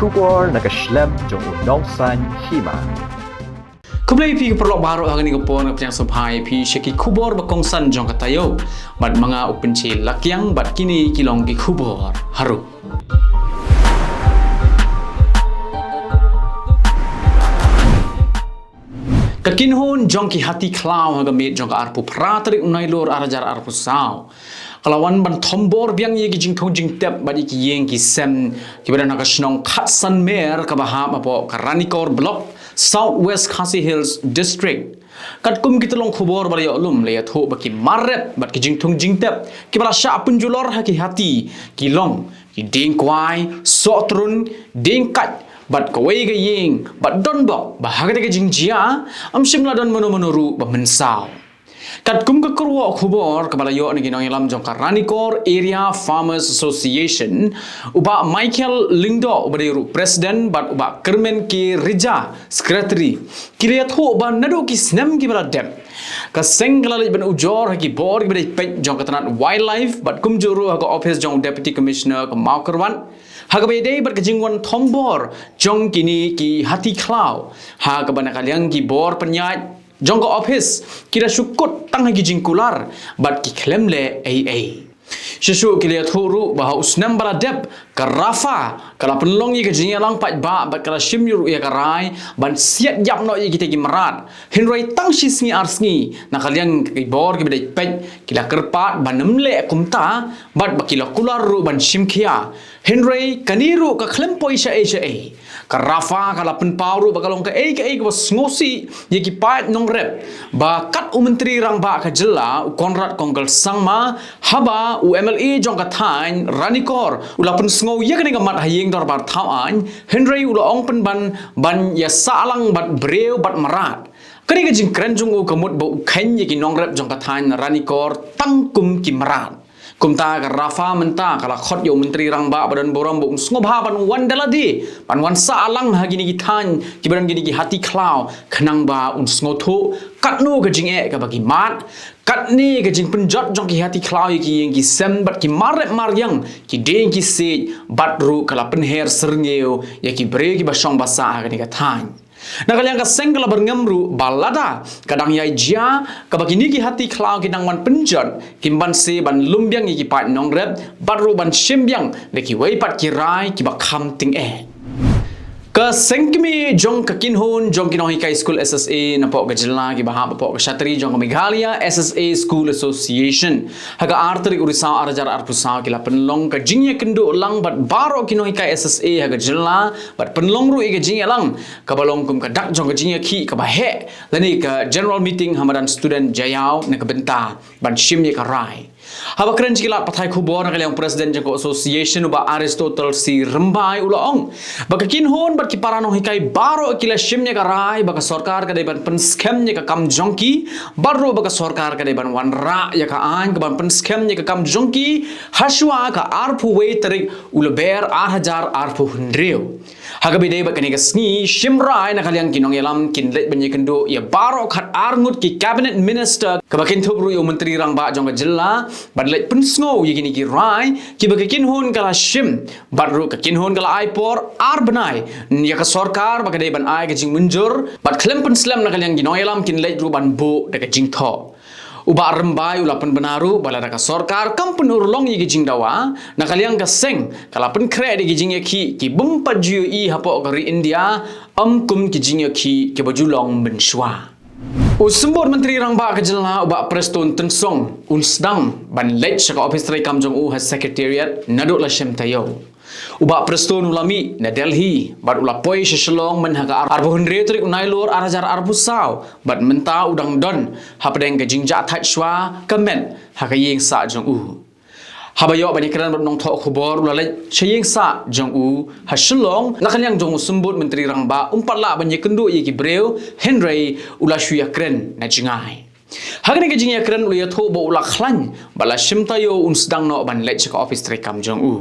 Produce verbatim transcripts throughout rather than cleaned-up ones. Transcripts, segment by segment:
Khubor na ka shlem jong u Nongsaiñ Hima. Khublei phi ki paralok baroh ha kane ka por, nga pdiang sngewbha ïa phi sha ki khubor ba kongsan jong ka taïew. Bad ma nga u Pynche Lakiang bad kine ki long ki khubor harum. Ka kynhun jong ki hati khlaw ha ka miet jong ka arphew phra tarik u Nailur ar hajar arphew saw ka la wan ban thombor biang ïa ki jingthung jingtep bad ïa ki ïing ki sem kiba don ha ka shnong Khatsanmer kaba hap hapoh ka Ranikor Block, South West Khasi Hills District. Katkum ki tyllong khubor ba la ïoh lum, la ïathuh ba ki mar rep bad ki jingthung jingtep kiba la shah pynjulor ha ki hati ki long ki dieng kwai, sohtrun, dieng kait bad kawei ka ïing bad donbok ba ha kata ka jingjia ym shym la don mano mano ruh ba mynsaw. Katkum ka kyrwoh khubor kaba la ïoh na ki nongïalam jong ka Ranikor Area Farmers Association, u Bah Michael Lyngdoh uba dei ruh president bad u Bah Kyrmen K Rija, secretary, ki la ïathuh ba naduh ki snem kiba la dep, ka seng ka la leit ban ujor ha ki bor kiba dei peit jong ka tnat wildlife bad kumjuh ruh ha ka ophis jong u Deputy Commissioner ka Mawkyrwat, ha kaba ïadei bad ka jingwan thombor jong kine ki hati khlaw, ha kaba na ka liang ki bor pynïaid jong ka ophis ki da shu kut tang ha ki jingkular bad ki khlem leh ei ei. Shuh shuh ki la ïathuh ruh ba ha u snem ba la dep, ka RAFA ka la pynlong ïa ka jingïalang paidbah bad ka la shim ruh ïa ka rai ban siat ïap noh ïa kita ki mrad. Hynrei tang shi sngi ar sngi, na ka liang ki bor kiba dei peit ki la kyrpad ban ym leh kumta bad ba ki la kular ruh ban shim khia. Hynrei kane ruh ka khlem poi shaei shaei. Ka RAFA ka la pynpaw ruh ba ka long kaei kaei kaba sngewsih ïa ki paid nongrep ba kat u Myntri Rangbah ka jylla u Conrad Kongkal Sangma, haba u MLA jong ka thaiñ Ranikor u la pynsngew ïa kane ka mat ha ïing dorbar thaw aiñ, hynrei u la ong pynban ban ïasah lang bad briew bad mrad. Kane ka jingkren jong u ka mut ba u kheiñ ïa ki nongrep jong ka thaiñ Ranikor tang kum ki mrad. Kumta ka RAFA mynta ka la khot ïa u Myntri Rangbah ba don burom ba un sngewbha ban wan da lade ban wan sah lang ha kine ki thaiñ kiba don kine ki hati khlaw khnang ba un sngewthuh katno ka jingeh kaba ki mad, katne ka jingpynjot jong ki hati khlaw ïa ki ïing ki sem bad ki mar rep mar ïang, ki dieng ki siej bad ruh ka la pynher syrngiew ïa ki briew kiba shong ba sah ha kane ka thaiñ. Na ka liang ka seng ka la byrngem ruh ba lada ka dang ïai jia kaba kine ki hati khlaw ki dang wan pynjot, kim banse ban lum biang ïa ki paid nongrep bad ruh ban shim biang da kiwei pat ki rai kiba kham tyngeh. Ka seng kmie jong ka kynhun jong ki nonghikai skul SSA napoh ka jylla kiba hap hapoh ka shatri jong ka Meghalaya SSA School Association, ha ka ar tarik u Risaw ar hajar arphew saw ki la pynlong ka jingïakynduh lang bad baroh ki nonghikai SSA ha ka jylla bad pynlong ruh ïa ka jingïalang kaba long kum ka dak jong ka jingïakhih kaba heh lane ka general meeting ha madan student Jaïaw na ka bynta ban shim ïa ka rai. Haba kren sha ki lad pathai khubor na ka liang u president jong ka association u Bah Aristotle C Rymbai u la ong ba ka kynhun bad ki para nonghikai baroh ki la shim ïa ka rai ba ka sorkar ka dei ban pynskhem ïa ka kam jong ki bad ruh ba ka sorkar ka dei ban wanrah ïa ka aiñ ka ban pynskhem ïa ka kam jong ki hashwa ka arphew wei tarik u Lber ar hajar arphew hynriew. Ha kaba ïadei bad kane ka sngi shim rai na ka liang ki nongïalam kin leit ban ïakynduh ïa baroh khatar ngut ki cabinet minister kaba kynthup ruh ïa u Myntri Rangbah jong ka jylla ban leit pynsngew ïa kine ki rai kiba ka kynhun ka la shim bad ruh ka kynhun ka la ai por ar bnai ïa ka sorkar ba ka dei ban ai ka jingmynjur bad khlem pynslem na ka liang ki nongïalam kin leit ruh ban buh da ka jingthoh. U Bah Rymbai u la pynbna ruh ba lada ka sorkar kam pynurlong ïa ki jingdawa, na ka liang ka seng ka la pynkhreh da ki jingïakhih ki bym pat ju ïohi hapoh ka ri India, ym kum ki jingïakhih kiba ju long mynshuwa. U Symbud Myntri Rangbah ka jylla u Bah Prestone Tynsong un sdang ban leit sha ka ophis treikam jong u ha Secretariat naduh la shem taïew. U Bah Prestone u la mih na Delhi bad u la poi sha Shillong mynha ka arphew hynriew tarik u Nailur ar hajar arphew saw bad mynta u dang don hapdeng ka jingjahthait shuwa ka met ha ka ïing sah jong u. Haba ïoh ban ïakren bad u nongthoh khubor u la leit sha ïing sah jong u ha Shillong na ka liang jong u Symbud Myntri Rangbah um pat lah ban ïakynduh ïa ki briew hynrei u la shu ïakren na jngai. Ha kane ka jingïakren u la ïathuh ba u la khlaiñ bad la shim taïew un sdang noh ban leit sha ka ophis treikam jong u.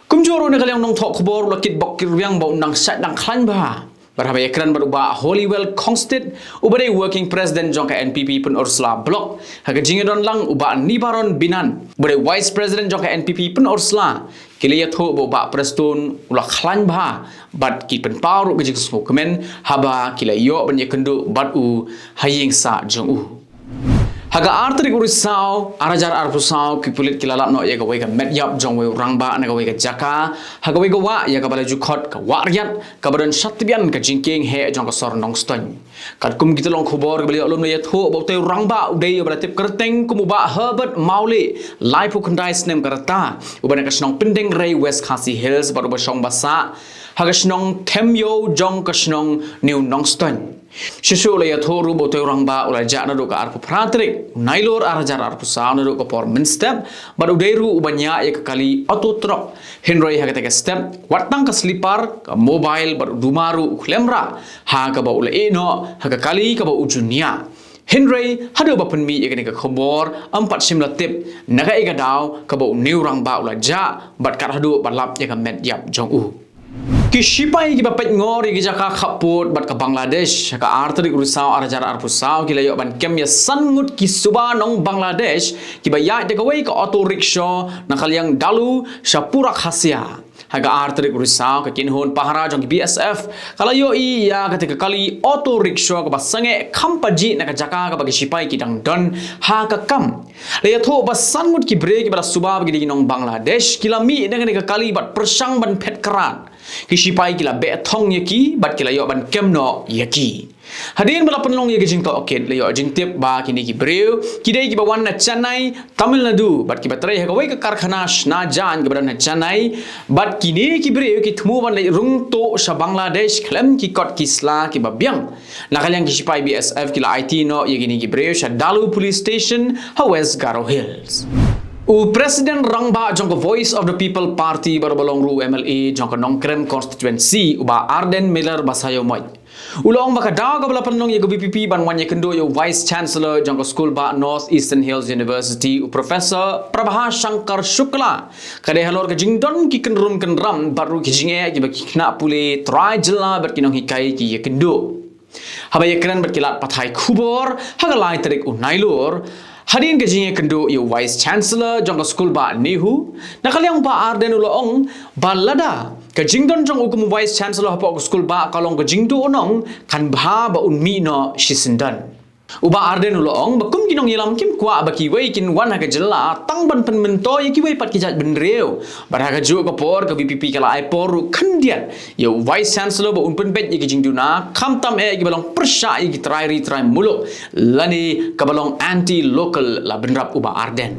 Kumjuh ruh na ka liang u nongthoh khubor u la kitbok kitrwiang ba un dang shait dang khlaiñ bha. Bad haba ïakren bad u Bah Holywell Khongstit, uba dei Working President jong ka N P P Pynursla Block, ha ka jingïadon lang u Bah Nibaron Binan, uba dei Vice President jong ka N P P Pynursla, ki la ïathuh ba u Bah Prestone u la khlaiñ bha, bad ki pynpaw ruh ka jingsngewkmen haba ki la ïoh ban ïakynduh bad u ha ïing sah jong u. Ha ka ar tarik u Risaw, ar hajar arphew saw, ki pulit ki la lap noh ïa kawei ka met ïap jong uwei u rangbah na kawei ka jaka ha kawei ka wah ïa kaba la ju khot ka Wah Riat, kaba don sha tbian ka jingkieng heh jong ka sor Nongstoiñ. Katkum ki tyllong khubor kiba la ïoh lum, la ïathuh ba utei u rangbah u dei uba la tip kyrteng kum u Bah Herbert Mawlieh, laiphew khyndai snem ka rta, uba na ka shnong Pyndengrei, West Khasi Hills, bad uba shong ba sah ha ka shnong Themïew jong ka shnong New Nongstoiñ. Shuh shuh la ïathuh ruh ba utei u rangbah u la jah naduh ka arphew phra tarik u Nailur ar hajar arphew saw naduh ka por mynstep, bad u dei ruh uba ñiah ïa ka kali auto truck. Hynrei ha katei ka step, wat tang ka slipar, ka mobile bad u duma ruh u khlem rah ha kaba u la ïeh noh ha ka kali kaba u ju ñiah. Hynrei haduh ba pynmih ïa kane ka khubor, ym pat shym la tip na kaei ka daw kaba une u rangbah u la jah, bad kat haduh ba lap ïa ka met ïap jong u. Ki shipai kiba peit ngor ïa ki jaka khappud bad ka Bangladesh, ha ka ar tarik u Risaw ar hajar arphew saw, ki la ïoh ban kem ïa san ngut ki suba nong Bangladesh kiba ïaid da kawei ka auto rickshaw na ka liang Dalu sha Purok Hasia. Ha ka ar tarik u Risaw, ka kynhun pahara jong ki B S F ka la ïohi ïa katei ka kali auto rickshaw kaba sangeh kham pajih na ka jaka kaba ki shipai ki dang don ha ka kam. La ïathuh ba san ngut ki briew kiba la suba ba ki dei ki nong Bangladesh ki la mih na kane ka kali bad pyrshang ban phet krad. Ki shipai ki la beh thong ïa ki bad ki la ïoh ban kem noh ïa ki. Hadien ba la pynlong ïa ka jingtohkit, la ïoh jingtip ba kine ki briew ki dei kiba wan na Chennai, Tamil Nadu, bad kiba trei ha kawei ka karkhana shna jaiñ kaba don ha Chennai, bad kine ki briew ki thmu ban leit rung tuh sha Bangladesh khlem ki kot ki sla kiba biang. Na ka liang ki shipai B S F ki la aiti noh ïa kine ki briew sha Dalu Police Station ha West Garo Hills. U President Rangbah jong ka Voice of the People Party bad uba long ruh u M L A jong ka Nongkrem Constituency, u Bah Ardent Miller Basaiawmoit, u la ong ba ka daw kaba la pynlong ïa ka V P P ban wan ïakynduh ïa u Vice Chancellor jong ka Skulbah North Eastern Hills University, u Professor Prabha Shankar Shukla, ka dei halor ka jingdon ki kynrum kynram bad ruh ki jingeh kiba ki khynnah pule trai jylla bad ki nonghikai ki ïakynduh. Haba ïakren bad ki lad pathai khubor ha ka lai tarik u Nailur, hadien ka jingïakynduh ïa u Vice Chancellor jong ka Skulbah NEHU, na ka liang u Bah Ardent u la ong ba lada ka jingdon jong u kum u Vice Chancellor hapoh ka skulbah ka long ka jingduhnong, kan bha ba un mih noh shisyndon. U Bah Ardent u la ong ba kum ki nongïalam kim kwah ba kiwei kin wan ha ka jylla tang ban pynmyntoi ïa kiwei pat ki jaitbynriew. Bad ha kajuh ka por ka V P P ka la ai por ruh khyndiat ïa u Vice Chancellor ba un pynbeit ïa ki jingduna, khamtam eh ïa kiba long pyrshah ïa ki trai ri trai muluk, lane kaba long anti-local, la bynrap u Bah Ardent.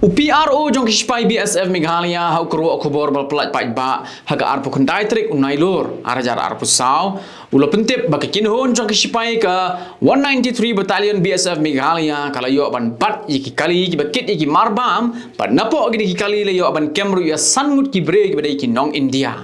U P R O jong ki shipai B S F Meghalaya, ha u kyrwoh khubor ba la pyllait paidbah ha ka arphew khyndai tarik u Nailur ar hajar arphew saw, u la pyntip ba ka kynhun jong ki shipai ka one ninety-three Battalion B S F Meghalaya ka la ïoh ban bat ïa ki kali kiba kit ïa ki marbam, bad napoh kine ki kali la ïoh ban kem ruh ïa san ngut ki briew kiba dei ki nong India.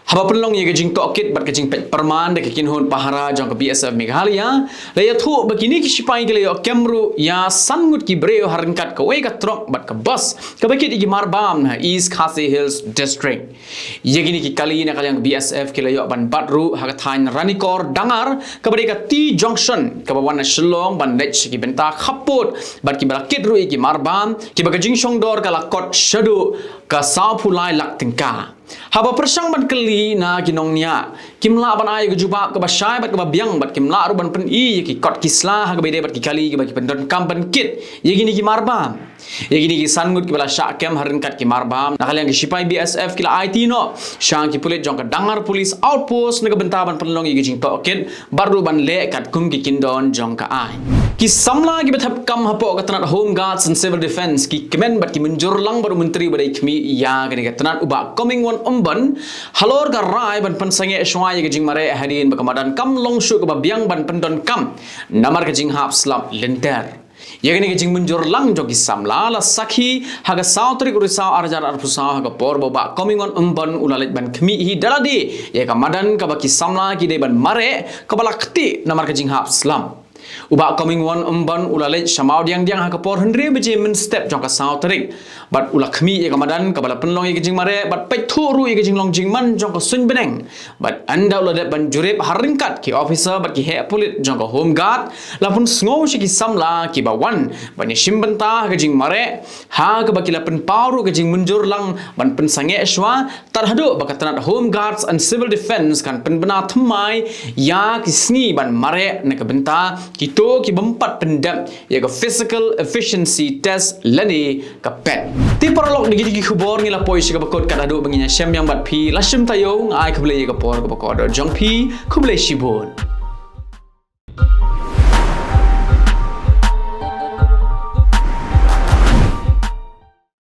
Haba pynlong ïa ka jingtohkit bad ka jingpeit pyrman da ka kynhun pahara jong ka B S F Meghalaya, la ïathuh ba kine ki shipai ki la ïoh kem ruh ïa san ngut ki briew ha ryngkat kawei ka trok bad ka bus kaba kit ïa ki marbam na East Khasi Hills District. Ïa kine ki kali na ka liang B S F ki la ïoh ban bat ruh ha ka thaiñ Ranikor Dangar, kaba dei ka T junction kaba wan na Shillong ban leit sha ki bynta khappud, bad kiba la kit ruh ïa ki marbam, kiba ka jingshongdor ka la kot shaduh ka sawphew lai lak tyngka. Haba pyrshang ban kylli na ki nongñiah, kim lah ban ai ka jubab kaba shai bad kaba biang, bad kim lah ruh ban pyni ïa ki kot ki sla ha kaba ïadei bad ki kali kiba ki pyndonkam ban kit ïa kine ki marbam. Ïa kine ki san ngut kiba la shah kem ha ryngkat ki marbam, na ka liang ki shipai B S F ki la aiti noh sha ki pulit jong ka Dangar Police Outpost na ka bynta ban pynlong ïa ki jingtohkit bad ruh ban leh katkum ki kyndon jong ka aiñ. Ki samla kiba thep kam hapoh ka tnat Home Guards and Civil Defence ki kmen bad ki mynjur lang bad u Myntri ba dei khmih ïa kane ka tnat, u Bah Comingone Ymbon, halor ka rai ban pynsangeh shuwa ïa ka jingmareh hadien ba ka madan kam long shuh kaba biang ban pyndonkam namar ka jinghap slap lynter. Ïa kane ka jingmynjur lang jong ki samla la sakhi ha ka saw tarik u Risaw ar hajar arphew saw ha ka por ba u Bah Comingone Ymbon u la leit ban khmih hi da lade ïa ka madan kaba ki samla ki dei ban mareh, kaba la ktieh namar ka jinghap slap. U Bah Comingone Ymbon u la leit sha Mawdiangdiang ha ka por hynriew baje mynstep jong ka saw tarik bad u la khmih ïa ka madan kaba la pynlong ïa ka jingmareh bad peit thuh ruh ïa ka jinglong jingman jong ka suiñ bneng. Bad ynda u la dep ban jurip ha ryngkat ki officer bad ki heh pulit jong ka Home Guard, la pynsngew sha ki samla kiba wan ban ïashim bynta ha ka jingmareh ha kaba ki la pynpaw ruh ka jingmynjur lang ban pynsangeh shuwa, tad haduh ba ka tnat Home Guards and Civil Defence kan pynbna thymmai ïa ki sngi ban mareh na ka bynta kito ki bym pat pyndep ïa ka physical efficiency test lane ka PET. Te paralok, da kito ki khubor ngi la poi sha kaba kut. Kat haduh ba ngin ïashem biang bad phi, la shim taïew, nga ai khublei ïa ka por kaba kordor jong phi. Khublei shibun.